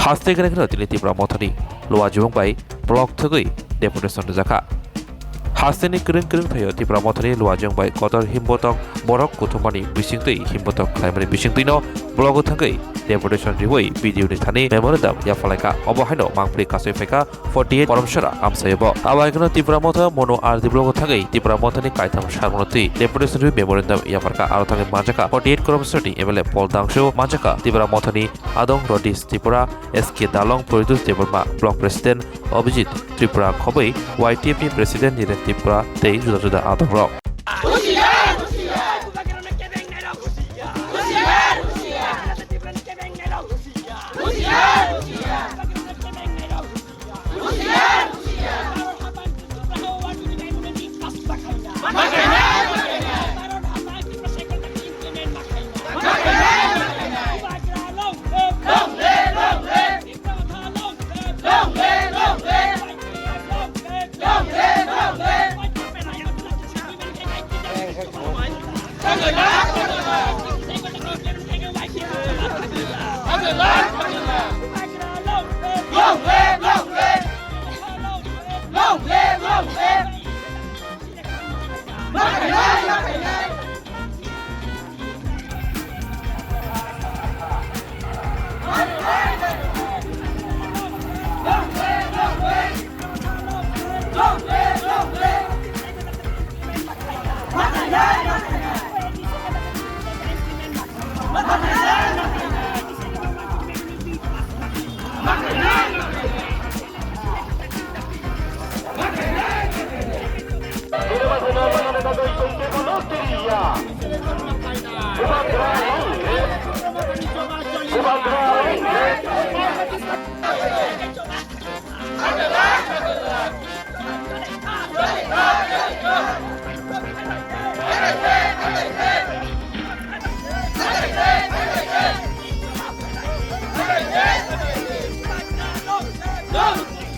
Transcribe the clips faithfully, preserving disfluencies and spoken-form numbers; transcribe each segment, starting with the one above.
Haste kwrwngkheno tini Tipra Mothani Luajwng bai block thwgwi deputation rwjakha. Hasteni kwrwng kwrwng thaio Tipra Mothani Luajwng bai kotor himbotok borok kuthumani bisingtwi himbotok khlaimani bisingtwino block thangwi deputation riwi B D O ni thani memorandum yaphalaikha. Obo haino mangpli kasui phaikha forty eight koromsora amsayabo. Abo haikhe Tipra Motha Mono R D block thangwi Tipra Mothani kaitham sarmano twi deputation riwi memorandum yapharkha. Aro thangwi manjakha forty eight koromsorani M L A Paul Dangsu, manjakha Tipra Mothani Adong Rodish Tripura, S K Dalong, Poritos Debbarma, Block President Abhijit Tripura, khobwi Y T F ni President Niren Tripura tei juda juda adongrok.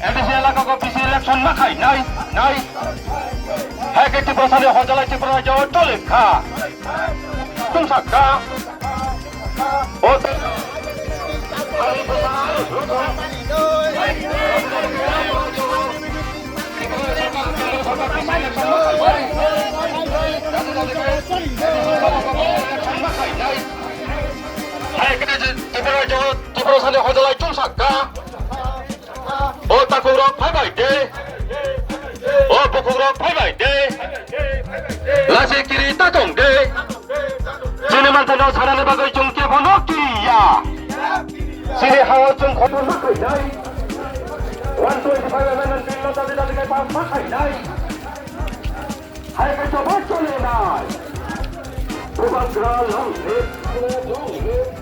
A D C elaka ko B C election ma khai nai, nai. Hai ke Tripura sani hojalai Tripura jawa tolik kha. Tung sak kha. O te- Hai ke Tripura jawa Tripura sani hojalai tung sak kha. O takungrok phai bai de. O bukhukrok phai bai de. Lachi kiri ta tong de. Chini manthano sanani bagwi chwng kebono kiriya. Chini hao chwng khoto ma khainai. One twenty-five amendment bill no dabi dabi khai pass ma khainai. Hai khe jobo chole nai. Bubagra long live, long live.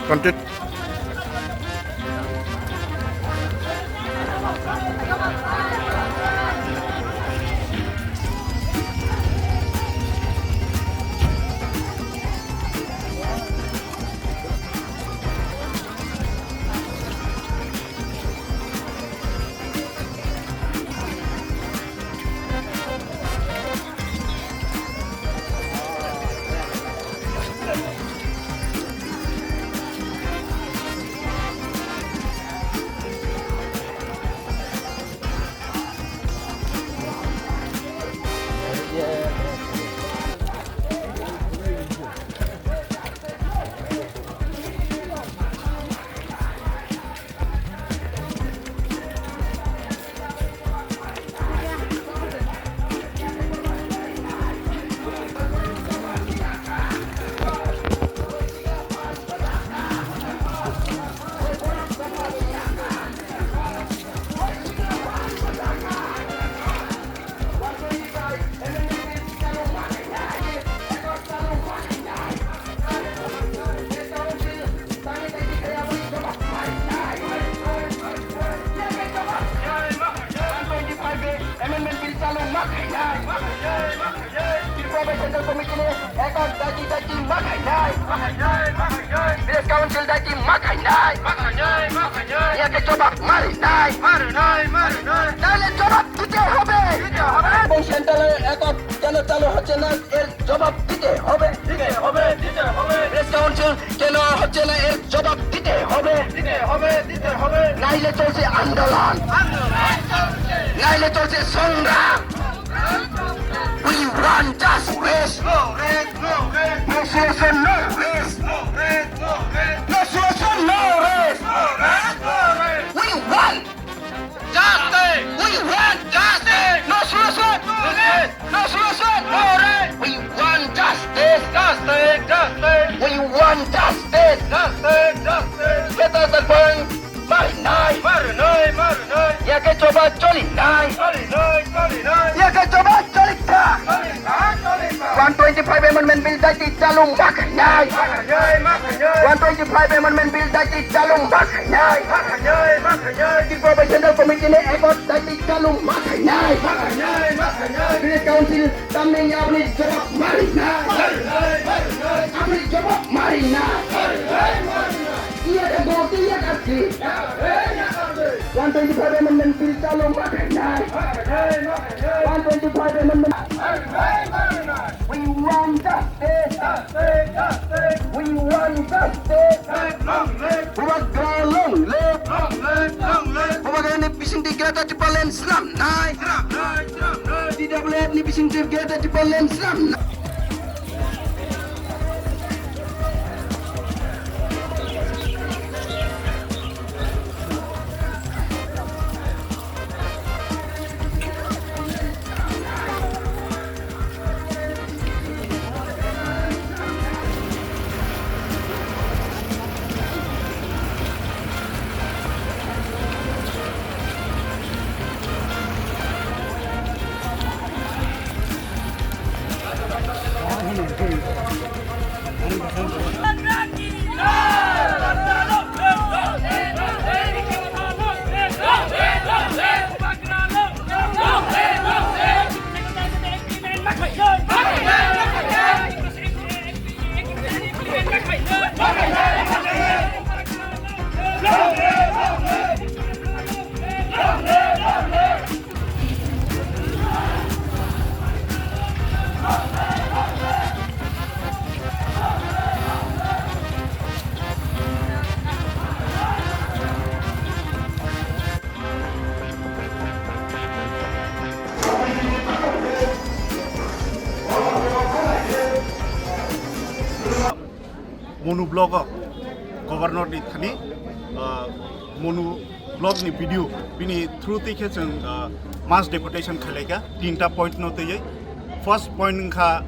Content. Central Committee ni ekot daiti daiti ma khainai. Village Council daiti ma khainai. Yakhe jobab marinai. Naile jobab dite hobe. Ebong central ekot keno chalu hocche na, er jobab dite hobe. Village Council keno hocche na, er jobab dite hobe. Naile cholche andolon. Naile cholche songram. We want justice. No rest, no rest. No solution, no rest. No rest, no rest. No rest, no rest. We want justice. We want justice. No solution, no rest. No solution, no rest. We want justice. Justice, justice. We want justice. Justice, justice. Beta Sarpang. Marinai. Marinai, marinai. Yakhe choba cholinai. Cholinai, cholinai. Yakhe choba cholikha. Cholikha, cholikha. One twenty-five Amendment Bill daiti chalu ma khainai. Ma khainai, ma khainai. One twenty-five Amendment Bill daiti chalu ma khainai. Ma khainai, ma khainai. Tripura Central Committee ni ekot daiti chalu ma khainai. Ma khainai, ma khainai. Village Council tamni aboni jobab marinai. Marinai, marinai. Aboni jobab marinai. Marinai, marinai. Iya ka goti iya ka si. One twenty-five Amendment Bill chalu ma khainai. One twenty-five Amendment. We want justice. We want justice. Bubagra long live. Bubagra ni bising di Greater Tipraland slam nai. T W F ni bising di Greater Tipraland slam nai. Monu block o Governor ni thani, ah, Monu block ni B D O bini through twi khe chwng, ah, mass deputation khailaikha tinta point no twiwi. First point wngkha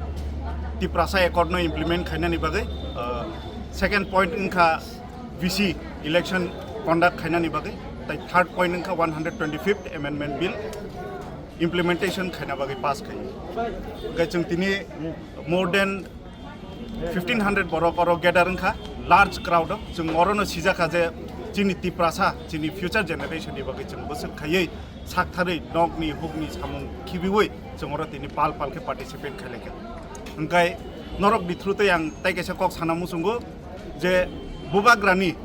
Tiprasa Accord no implement khainani bagwi, ah, second point wngkha V C election conduct khainani bagwi, tai third point wngkha one hundred twenty-fifth Amendment Bill implementation khaina bagwi pass khai. Hwnkhe chwng tini more than fifteen hundred borok oro gather wngkha, large crowd o. Chwng orono sijakha je chini Tiprasa, chini future generation ni bagwi chwng bwswk khaiwi saktharwi nokni hukni samung khibiwi chwng oro tini pal pal khe participate khailaikha. Hwnkhe norokni through tei ang tai kaisa kok sana muchungo je Bubagrani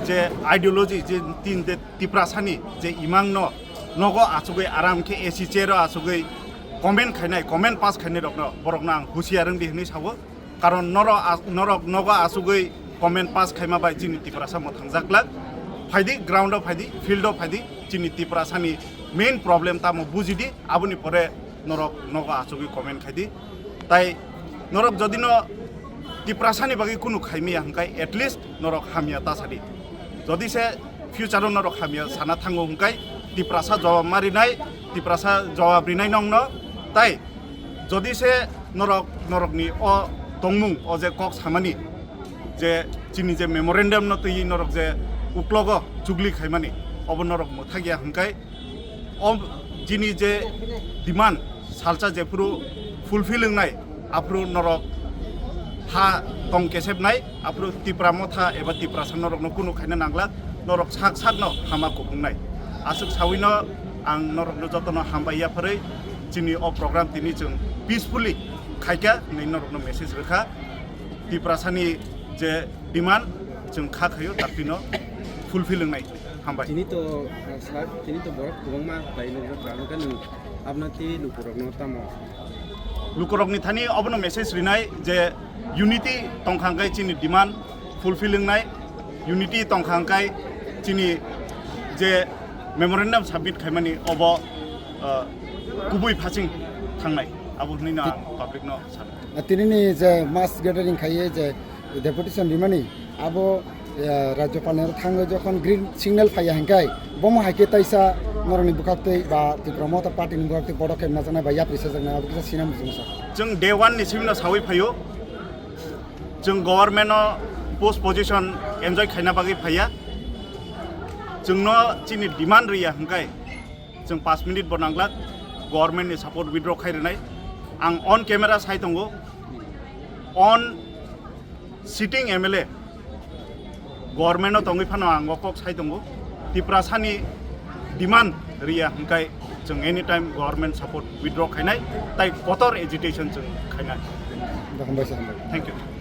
je ideology, je tin de Tiprasani je imangno nogo achugwi aram khe A C chair o achugwi comment khainai, comment pass khainai rokno, borokno ang husiar wngdi hwnwi sao. Karon noro a-, norok nogo achugwi comment pass khaima bai chini Tiprasa mwthangjaklak. Phaidi ground o phaidi, field o phaidi, chini Tiprasani main problem tamo bujidi, aboni pore norok nogo achugwi comment khaidi. Tai norok jodi no Tiprasani bagwi kunu khaimiya hwnkhe at least norok hamya ta sadi. Jodi se future o norok hamya sana thango hwnkhe Tiprasa jawab ma rinai, Tiprasa jawab rinai nongno. Tai jodi se norok, norokni o tongmung, o je kok samani, je chini je memorandum no twi norok je uklogo chugli khaimani, obo norok mwthakya hwnkhe o chini je demand salsa jephuru fulfill wngnai, aphuru norok ha tong kesepnai, aphuru Tipra Motha eba Tiprasa norokno kunu khaina nangla, norok sak sakno hama kuphungnai. Aswk sawino ang norokno jotono hambai yapharwi chini o program tini chwng peacefully khaikha, hinwi norokno message rwkha. Tiprasani je demand, chwng kha khaio, daktino fulfill wngnai. Hambai. Tini to, uh, sir, tini to borok kwbangma khlai nukjak, kha, nwng abnati lukurokno tamo? Lukurokni thani obono message rinai je unity tongkha hwnkhe chini demand fulfill wngnai, unity tongkha hwnkhe chini je memorandum submit khaimani obo, uh, kubui phasing thangnai, abo hwnwi no ang public no sano. Tinini je mass gathering khaiye je deputation rimani, abo, eh, Rajyapalni oro thangwi jokhon green signal phaiya hinkhai, bomo hai khe taisa norokni bwkhaktwi ba Tipra Motha Party ni bwkhaktwi podokhep najaknai ba yapri sajaknai, abo kisa sinam bujung sa. Chwng day one ni simino sawi phaio, chwng government no post position enjoy khaina bagwi phaiya, chwngno chini demand riya hinkhai, chwng paanch minute bo nanglak, government ni support withdraw khai rwnai. Ang on camera sai tongo, on sitting M L A, government o tongwi phano ang o kok sai tongo, Tiprasani demand riya hinkhai chwng anytime government support withdraw khainai, tai kotor agitation chwng khainai. Hambai sir, hambai. Thank you.